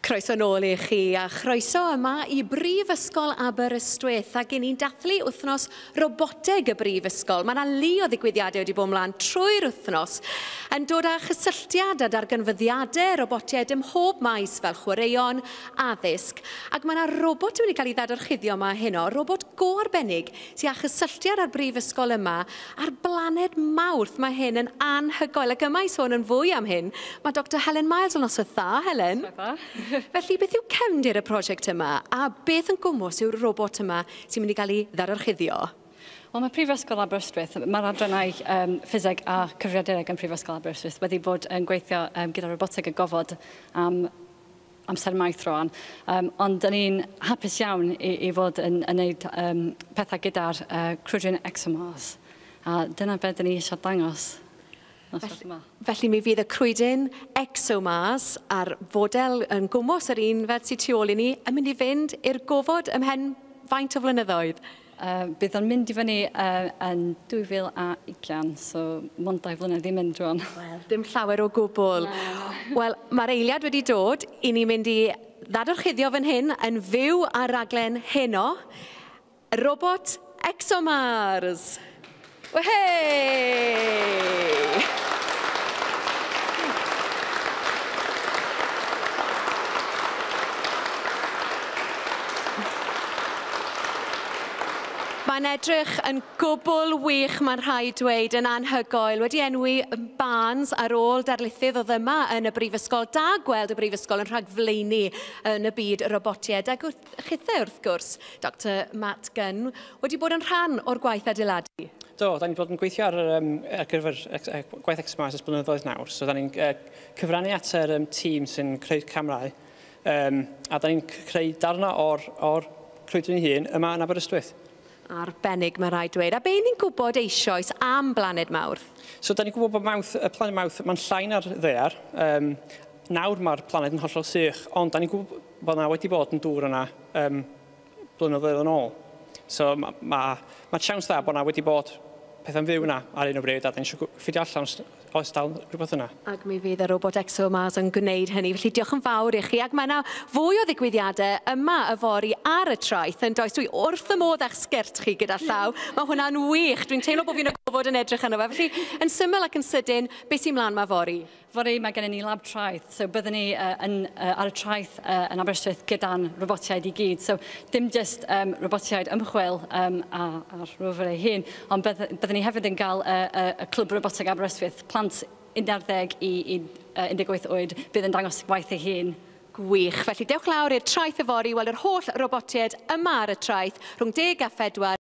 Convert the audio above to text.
Croeso nôl i chi a chroeso yma i Brifysgol Aberystwyth ac i ni'n dathlu wythnos roboteg y Brifysgol. Mae yna lu o ddigwyddiadau wedi bod ymlaen trwy'r wythnos yn dod â chysylltiad a darganfyddiadau robotiaid ym mhob maes fel chwaraeon, addysg. Ac mae yna robot wedi cael ei ddadorchuddio yma heno, robot go arbennig sydd â chysylltiad â'r Brifysgol yma ar blaned Mawrth. Mae hyn yn anhygoel ac yma i sôn yn fwy am hyn mae Dr Helen Miles o noswaith dda, Helen. Felly, beth yw cefndir y prosiect yma a beth yn gwmws yw'r robot yma sy'n mynd i gael ei ddadorchuddio? Wel, mae Prifysgol Aberystwyth, mae'r adrannau ffiseg a cyfrifiadureg yn Prifysgol Aberystwyth wedi bod yn gweithio gyda roboteg y gofod am amser maith rwan. Ond dyn ni'n hapus iawn i fod yn gwneud pethau gyda'r crwydryn ExoMars. A dyna beth dyn ni eisiau dangos. Felly mi fydd y crwydryn ExoMars a'r fodel yn gwmws yr un fel sy'n tu ôl i ni yn mynd i fynd i'r gofod ymhen faint o flynyddoedd? Bydd o'n mynd i fyny yn 2020, so mond 2 flynedd i mynd rwan. Wel, dim llawer o gwbl. Wel, mae'r eiliad wedi dod i ni mynd i ddadorchuddio fan hyn yn fyw ar raglen heno. Robot ExoMars! Wehey! Mae'n edrych yn gwbl wych, mae'n rhaid dweud, yn anhygoel. Wedi enwi Barnes ar ôl darlithydd oedd yma yn y Brifysgol. Da gweld y Brifysgol yn rhagflaenu yn y byd robotiaid. Ac wrth chithe, wrth gwrs, Dr Matt Gunn wedi bod yn rhan o'r gwaith adeiladu. Do, da ni'n bod yn gweithio ar gyfer gwaith ExoMars ers blynyddoedd nawr. So, da ni'n cyfrannu at yr tîm sy'n creu camerâu. A da ni'n creu darna o'r crwydryn ei hun yma yn Aberystwyth. Arbennig, mae rhaid dweud. A be ni'n gwybod eisoes am blaned Mawrth? So, da ni'n gwybod bod Mawrth, y planed Mawrth, mae'n llai na'r ddaear. Nawr mae'r planed yn hollol sych, ond da ni'n gwybod bod yna wedi bod yn dŵr yna blynyddoedd yn ôl. So, mae siawns dda bod yna wedi bod pethau'n fyw yna ar un o bryd, a da ni'n eisiau ffeindio allan oes dal rhywbeth yna. Ac mi fydd y robot ExoMars yn gwneud hynny, felly diolch yn fawr i chi. Ac mae yna fwy o ddigwyddiadau yma yfory ar y traeth yn does. Dwi wrth y modd â'ch sgert chi gyda llaw. Mae hwnna'n wych. Dwi'n teimlo bod fi'n y gofod yn edrych arno fe. Felly, yn syml ac yn sydyn, beth sy'n mlaen ma fory? Fory mae gennym ni lab traeth, so byddwn ni ar y traeth yn Aberystwyth gyda'n robotiaid i gyd. So dim just robotiaid ymchwil a'r rover ei hun, ond byddwn ni hefyd yn cael y Clwb Roboteg Aberystwyth, plant 11 i 18 oed, bydd yn dangos gwaith ei hun. Gwych. Felly dewch lawr i'r traeth yfory i weld yr holl robotiaid yma ar y traeth rhwng 10 a 4.